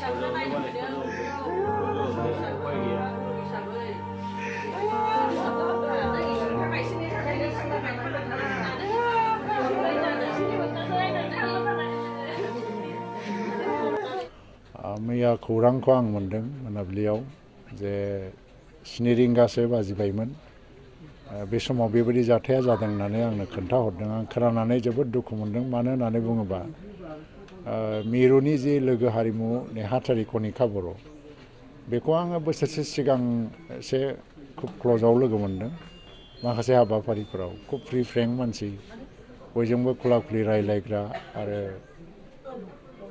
मैया खौरांखौ आं मोनदों मोनाबिलियाव जे 7 रिंगासो बाजिबायमोन बे समाव बेबायदि जाथाया जादों होननानै आंनो खोन्थाहरदों आं खोनानानै जोबोद दुखु मोनदों मानो होननानै बुङोबा मिरुनि जे लोगो हारिमु नेहाथारि कनिका बर' बेखौ आङो बोसोरसे सिगां एसे खुब क्ल'जआव लोगो मोनदों माखासे हाबाफारिफोराव खुब फ्रि फ्रेंक मानसि बयजोंबो खुला खुलि रायलायग्रा आरो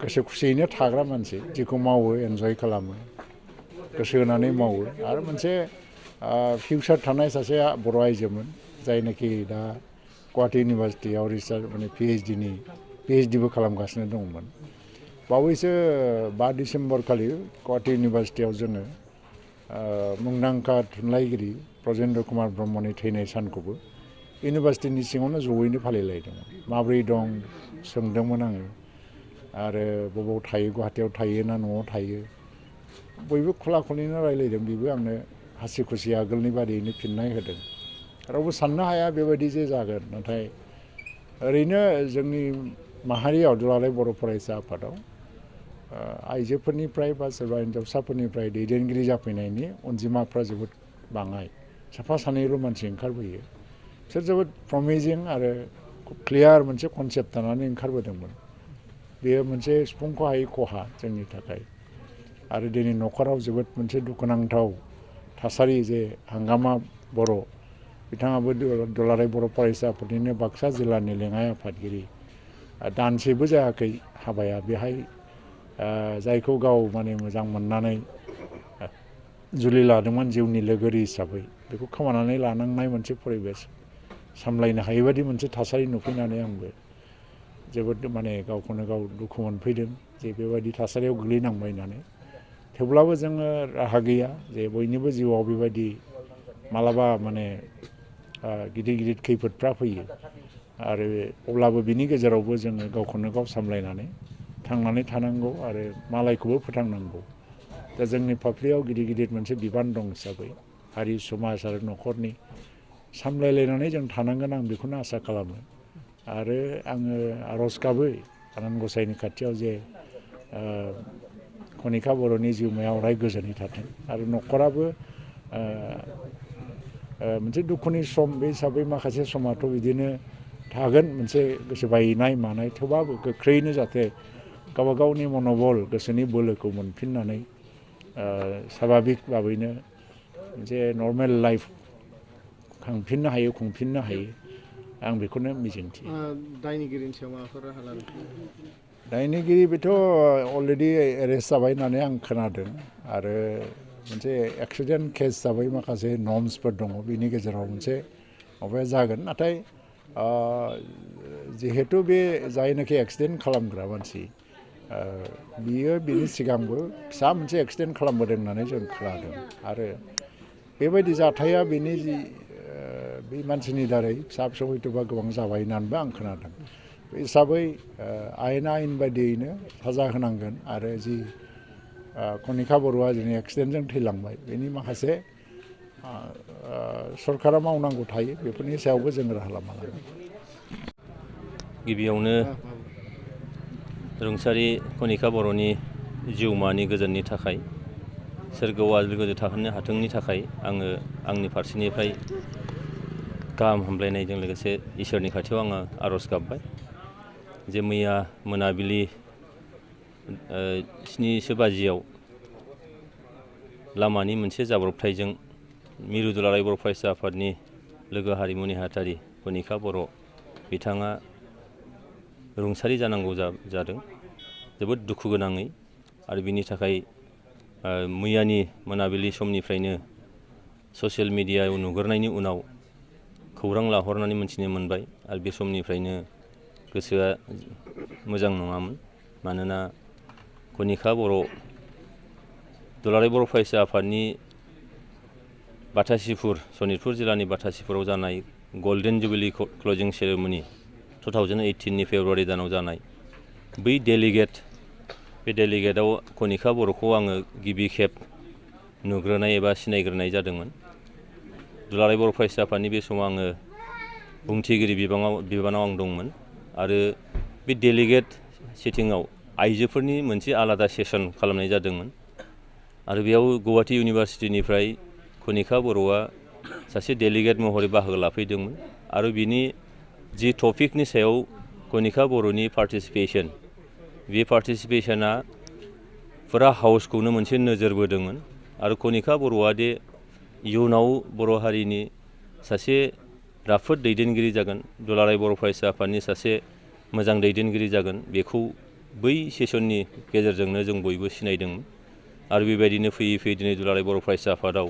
गोसो खुसियैनो थाग्रा मानसि जेखौ मावो एन्जय खालामो गोसो होनानै मावो आरो मोनसे फिउचार थानाय सासे बर' आइजोमोन जायनाखि दा गुवाहाटी इउनिभार्सिटियाव रिसार्च माने पिएइचडिबो खालामगासिनो दंमोन बावैसो 5 डिसेम्बर खालि गुवाहाटी इउनिभार्सिटियाव जोङो मुंदांखा थुनलाइगिरि ब्रजेन्द्र कुमार ब्रह्मनि थैनाय सानखौबो इउनिभार्सिटिनि सिङावनो जयैनो फालिलायदोंमोन माब्रै दं सोंदोंमोन आङो आरो बबाव थायो गुवाहाटीयाव थायो ना न'आव थायो बयबो खुला खुलिनो रायलायदों बेबो आंनो हासि खुसि आगोलनि बादियैनो फिननाय होदों रावबो साननो हाया बेबायदि जे जागोन नाथाय ओरैनो जोंनि माहारियाव दुलाराय बर' फरायसा आफादाव आइजोफोरनिफ्राय बा सोरबा हिन्जावसाफोरनिफ्राय दैदेनगिरि जाफैनायनि अनजिमाफ्रा जोबोद बाङाय साफा सानैल' मानसि ओंखारबोयो बिसोर जोबोद प्रमिजिं आरो क्लियार मोनसे कनसेप्ट थानानै ओंखारबोदोंमोन बेयो मोनसे सुफुंख' हायै खहा जोंनि थाखाय आरो दिनै न'खराव जोबोद मोनसे दुखुनांथाव थासारि जे हांगामा बर' बिथाङाबो दुलाराय बर' फरायसा आफादनिनो बाक्सा जिल्लानि लेङाइ आफादगिरि दानसेबो जायाखै हाबाया बेहाय जायखौ गाव माने मोजां मोननानै जुलि लादोंमोन जिउनि लोगोरि हिसाबै बेखौ खोमानानै लानांनाय मोनसे परिबेस सामलायनो हायैबादि मोनसे थासारि नुफैनानै आंबो जोबोद माने गावखौनो गाव दुखु मोनफैदों जे बेबायदि थासारियाव गोग्लैनांबाय होननानै थेवब्लाबो जोङो राहा गैया जे बयनिबो जिउआव बेबायदि मालाबा माने गिदिर गिदिर खैफोदफ्रा फैयो आरो अब्लाबो बिनि गेजेरावबो जोङो गावखौनो गाव सामलायनानै थांनानै थानांगौ आरो मालायखौबो फोथांनांगौ दा जोंनि फाफ्लियाव गिदिर गिदिर मोनसे बिबान दं हिसाबै हारि समाज आरो न'खरनि सामलायलायनानै जों थानांगोन आं बेखौनो आसा खालामो आरो आङो आर'ज गाबो आनान गसाइनि खाथियाव जे कनिका बर'नि जिउमाया अराय गोजोनै थाथों आरो न'खराबो मोनसे दुखुनि सम बे हिसाबै माखासे समाथ' बिदिनो थागोन मोनसे गोसो बायनाय मानाय थेवबाबो गोख्रैनो जाहाथे गावबा गावनि मन'बल गोसोनि बोलोखौ मोनफिननानै स्वाभाबिक भाबैनो मोनसे नर्मेल लाइफ खांफिननो हायो खुंफिननो हायो आं बेखौनो मिजिंथियो दायनिगिरिनि सायाव माबाफोर राहा लानो दायनिगिरि बेथ' अलरेडि एरेस्ट जाबाय होननानै आं खोनादों आरो मोनसे एक्सिडेन्ट केस जाबाय माखासे नर्म्सफोर दङ बिनि गेजेराव मोनसे माबाया जागोन नाथाय जिहेतु बे जायनाखि एक्सिडेन्ट खालामग्रा मानसि बियो बिनि सिगांबो फिसा मोनसे एक्सिडेन्ट खालामबोदों होननानै जों खोनादों आरो बेबायदि जाथाया बेनि जि बे मानसिनि दारै फिसा फिसौ हयथ'बा गोबां जाबाय होननानैबो आं खोनादों बे हिसाबै आयेना आयेन बायदियैनो साजा होनांगोन आरो जि कनिका बर'आ दिनै एक्सिडेन्टजों थैलांबाय बेनि माखासे सरकारा मावनांगौ थायो बेफोरनि सायावबो जों राहा लामा लागोन गिबियावनो रुंसारि कनिका बर'नि जिउमानि गोजोननि थाखाय सोरगोआव आलो गोजोन थाहोनो हाथोंनि थाखाय आङो आंनि फारसेनिफ्राय गाहाम हामलायनायजों लोगोसे इसोरनि खाथियाव आङो आर'ज गाबबाय जे मैया मोनाबिलि 7 बाजियाव लामानि मोनसे जाब्रबथायजों मिरु दुलाराय बर' फरायसा आफादनि लोगो हारिमु नेहाथारि कनिका बर' बिथाङा रुंसारि जानांगौ जादों जोबोद दुखु गोनाङै आरो बिनि थाखाय मैयानि मोनाबिलि समनिफ्रायनो ससियेल मिडियायाव नुगोरनायनि उनाव खौरां लाहरनानै मिथिनो मोनबाय आरो बे समनिफ्रायनो गोसोआ मोजां नङामोन मानोना कनिका बर' दुलाराय बर' फरायसा आफादनि बाथासिफुर सनितपुर जिल्लानि बाथासिफुराव जानाय गल्डेन जुबिलि क्लजिं सेरेमनि 2018 नि फेब्रुवारि दानाव जानाय बै डेलिगेट बे डेलिगेटआव कनिका बर'खौ आङो गिबि खेब नुग्रोनाय एबा सिनायग्रोनाय जादोंमोन। दुलाराय बर' फरायसा आफादनि बे समाव आङो बुंथिगिरि बिबानाव आं दंमोन आरो बे डेलिगेट सिटिंआव आइजोफोरनि मोनसे आलादा सेसन खालामनाय जादोंमोन आरो बेयाव गुवाहाटी इउनिभारसिटिनिफ्राय कनिका बर'आ सासे डेलिगेट महरै बाहागो लाफैदोंमोन आरो बिनि जि टपिकनि सायाव कनिका बर'नि पार्टिसिपेसन बे पार्टिसिपेसना फुरा हाउसखौनो मोनसे नोजोर बोदोंमोन आरो कनिका बर'आ दे इयुनाव बर' हारिनि सासे राफोद दैदेनगिरि जागोन, दुलाराय बर' फरायसा आफादनि सासे मोजां दैदेनगिरि जागोन, बेखौ बै सेसननि गेजेरजोंनो जों बयबो सिनायदोंमोन आरो बेबायदिनो फैयै फैयै दिनै दुलाराय बर' फरायसा आफादाव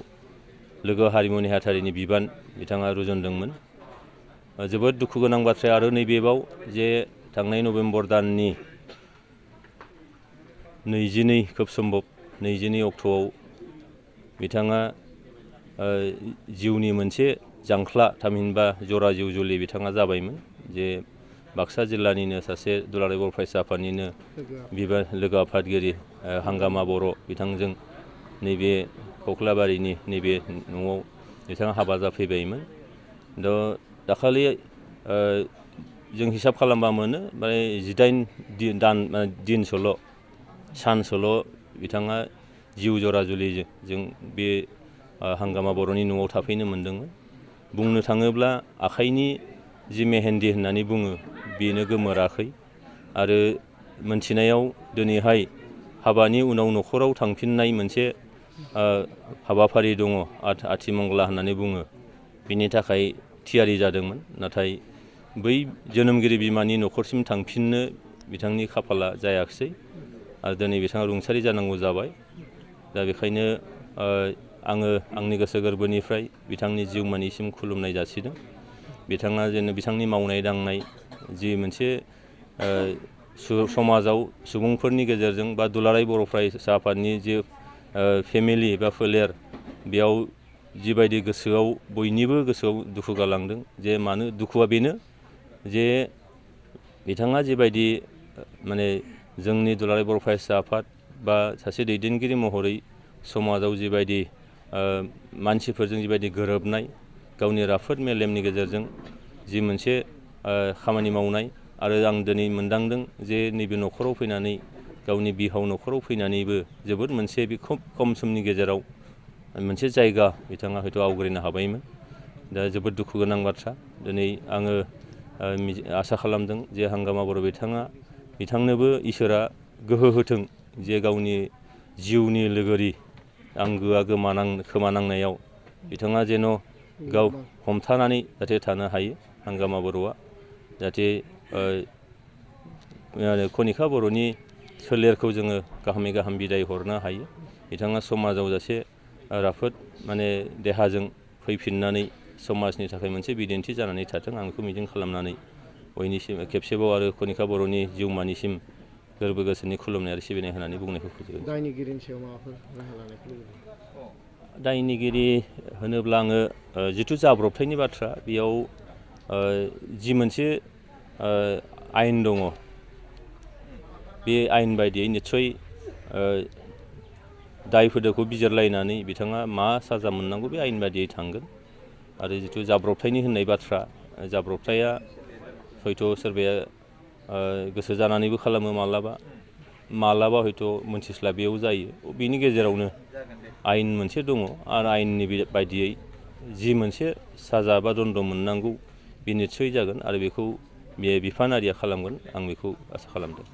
लोगो हारिमु नेहाथारिनि बिबान बिथाङा रुजुनदोंमोन। जोबोद दुखु गोनां बाथ्राया आरो नैबेयाव जे थांनाय नभेम्बर दाननि 22 खोब सम्भब 22 अक्ट'आव बिथाङा जिउनि मोनसे जांख्ला थामहिनबा जरा जिउ जुलि बिथाङा जाबायमोन। जे बाक्सा जिल्लानिनो सासे दुलाराय बर' फरायसा आफादनिनो लोगो आफादगिरि हांगामा बर' बिथांजों नैबे कक्लाबारिनि नैबे न'आव बिथाङा हाबा जाफैबायमोन। दा दाखालि जों हिसाब खालामबा मोनो माने 18 दिनसोल' सानसोल' बिथाङा जिउ जरा जुलिजों बे हांगामा बर'नि न'आव थाफैनो मोन्दोंमोन। बुंनो थाङोब्ला आखाइनि जि मेहेन्दी होननानै बुङो बेनो गोमोराखै आरो मोनथिनायाव दिनैहाय हाबानि उनाव न'खराव थांफिननाय मोनसे हाबाफारि दङ आथिमंगला होननानै बुङो, बिनि थाखाय थियारि जादोंमोन। नाथाय बै जोनोमगिरि बिमानि न'खरसिम थांफिननो बिथांनि खाफाला जायाखिसै आरो दिनै बिथाङा रुंसारि जानांगौ जाबाय। दा बेखायनो आङो आंनि गोसो गोरबोनिफ्राय बिथांनि जिउमानिसिम खुलुमनाय जासिदों। बिथाङा जेन बिथांनि मावनाय दांनाय जि मोनसे समाजाव सुबुंफोरनि गेजेरजों बा दुलाराय बर' फरायसा आफादनि जे फेमिलि बा फोलेर बेयाव जिबायदि गोसोआव बयनिबो गोसोआव दुखु गालांदों। जे मानो दुखुआ बेनो जे बिथाङा जिबायदि माने जोंनि दुलाराय बर' फरायसा आफाद बा सासे दैदेनगिरि महरै समाजाव जिबायदि मानसिफोरजों जिबायदि गोरोबनाय, गावनि राफोद मेलेमनि गेजेरजों जि मोनसे खामानि मावनाय आरो आं दिनै मोनदांदों जे नैबे न'खराव फैनानै गावनि बिहाव न'खराव फैनानैबो जोबोद मोनसे बे खोब खम समनि गेजेराव मोनसे जायगा बिथाङा हयथ' आवग्रिनो हाबायमोन। दा जोबोद दुखु गोनां बाथ्रा। दिनै आङो आसा खालामदों जे हांगामा बर' बिथांनोबो इसोरा गोहो होथों जे गावनि जिउनि लोगोरि आंगोआ खोमानांनायाव बिथाङा जेन' गाव हमथानानै जाहाथे थानो हायो। हांगामा बर'आ जाहाथे कनिका बर'नि सोलेरखौ जोङो गाहामै गाहाम बिदाय हरनो हायो। बिथाङा समाजाव जासे राफोद माने देहाजों फैफिननानै समाजनि थाखाय मोनसे बिदिन्थि जानानै थाथों, आं बेखौ मिजिं खालामनानै बयनिसिम खेबसेबाव आरो कनिका बर'नि जिउमानिसिम गोरबो गोसोनि खुलुमनाय आरो सिबिनाय होनानै बुंनायखौ फोजोबो। दायनिगिरिनि सायाव माबाफोर राहा लानायखौ लुबैदों? दायनिगिरि होनोब्ला आङो जिथु जाब्रबथायनि बाथ्रा बेयाव जि मोनसे आयेन दङ बे आयेन बायदियै निस्सय दाय फोदोखौ बिजिरलायनानै बिथाङा मा साजा मोननांगौ बे आयेन बायदियै थांगोन। आरो जिथु जाब्रबथायनि होननाय बाथ्रा, जाब्रबथाया हयथ' सोरबाया गोसो जानानैबो खालामो, मालाबा हयथ' मोनथिस्लाबैयाव जायो। बिनि गेजेरावनो आयेन मोनसे दङ आरो आयेननि बायदियै जि मोनसे साजा बा दन्द मोननांगौ बे निस्सय जागोन आरो बेखौ बे बिफानारिया खालामगोन, आं बेखौ आसा खालामदों।